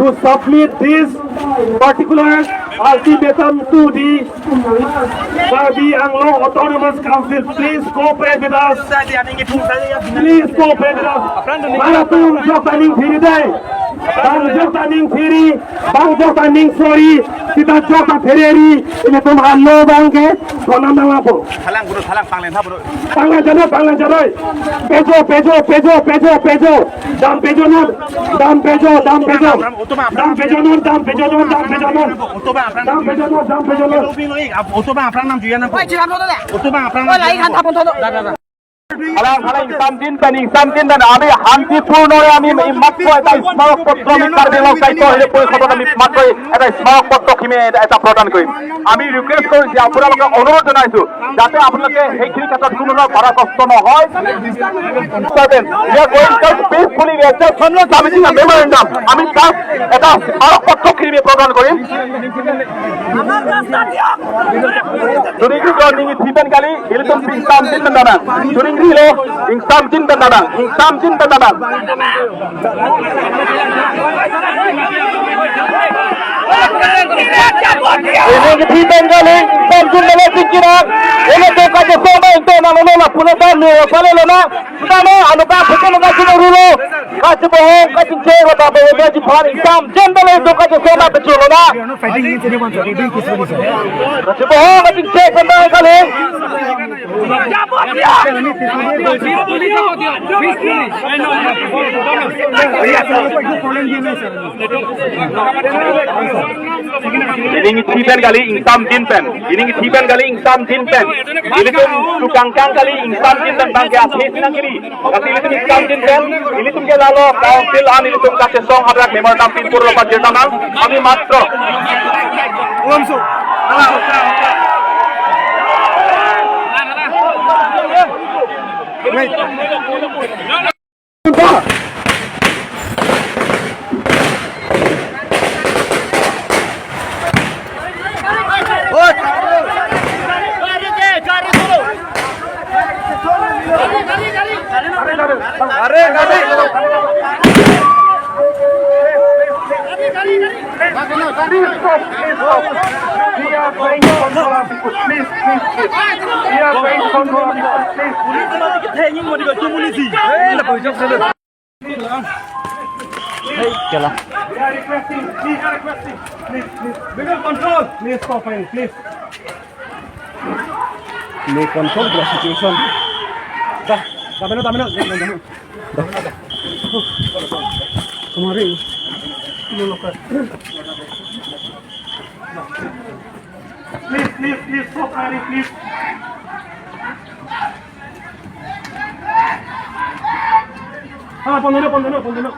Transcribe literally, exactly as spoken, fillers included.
to submit this particular ultimatum to the Karbi Anglong Autonomous Council. Please cooperate with us. Please cooperate with us. Bang jok ta ning phiri dei. Bang jok ta ning phiri. Bang jok ta ning sorry. Sita jok ta phiri ri. Ilitum alo abang ke sonam nang lapu. Thalang bro, thalang panglen ha bro. Panglen jadoi, panglen jadoi. Pejo, pejo, pejo, pejo, pejo. Dam pejo non, dam pejo, dam pejo. Dam pejo non, dam pejo non, dam pejo non. Dam pejo non, dam pejo non. Auto bang aphrang nam juiya nang. Oi, chiram thodo dei. Auto bang aphrang. Oi, lai khan thapon thodo. Da, da, da. Thalang, thalang, ingsamjin pen, ingsamjin pen. Ami শান্তিপূৰ্ণৰে আমি এই মাত্ৰ এটা স্মাৰক পত্ৰ আমি কাৰ্বি আংলং সাহিত্য সভা পৰিষদত আমি মাত্ৰ এটা স্মাৰক পত্ৰ কিনে এটা, এটা প্ৰদান কৰিম। আমি ৰিকুৱেষ্ট কৰিছো, আপোনালোকক অনুৰোধ জনাইছো যাতে আপোনালোকে সেইখিনি ক্ষেত্ৰত কোনো ধৰণৰ বাধা কষ্ট নহয়। We are going to peacefully, we are just submitting a memorandum. আমি তাত এটা স্মাৰক পত্ৰ কিনি প্ৰদান কৰিম। Turingri lo ning iphi pen kali, ilitum ingsamjin pen danang. Turingri lo ingsamjin pen danang, ingsamjin pen danang. Ning iphi pen kali, ingsamjin pen le chingki nang. Ilitum kachesong abang ingtonanglo, lapu le dam ne pale lonang. Tame anu ka phutin ka chino rulo. Kachibohong, kachingchek, lo ta be be ji phan ingsamjin pen le do kachesong ta pecho lonang. We are not fighting against anyone, sir. We are doing peacefully, sir. Kachibohong, kachingchek, pen kali. Ning iphi pen kali, ingsamjin pen. Ning iphi pen kali, ingsamjin pen. Ilitum tukang kang kali, ingsamjin pen bang ke asis nang kiri. Lasi ilitum ingsamjin pen, ilitum ke lalo council an ilitum kachesong habrak memorandum pinpur lo pajir tanang, ami matro. Please, please, please. We are going to control our people. Please, please, please. We are going to control our people. Please, please. We are requesting, we are requesting, please, please, please, control, please, stop firing, please. May control the situation. Dah, dah, benar, dah, benar. Dah, dah, dah. Kemari. Please, please, please, stop firing, please. Ah, pon dulu, pon dulu, pon dulu.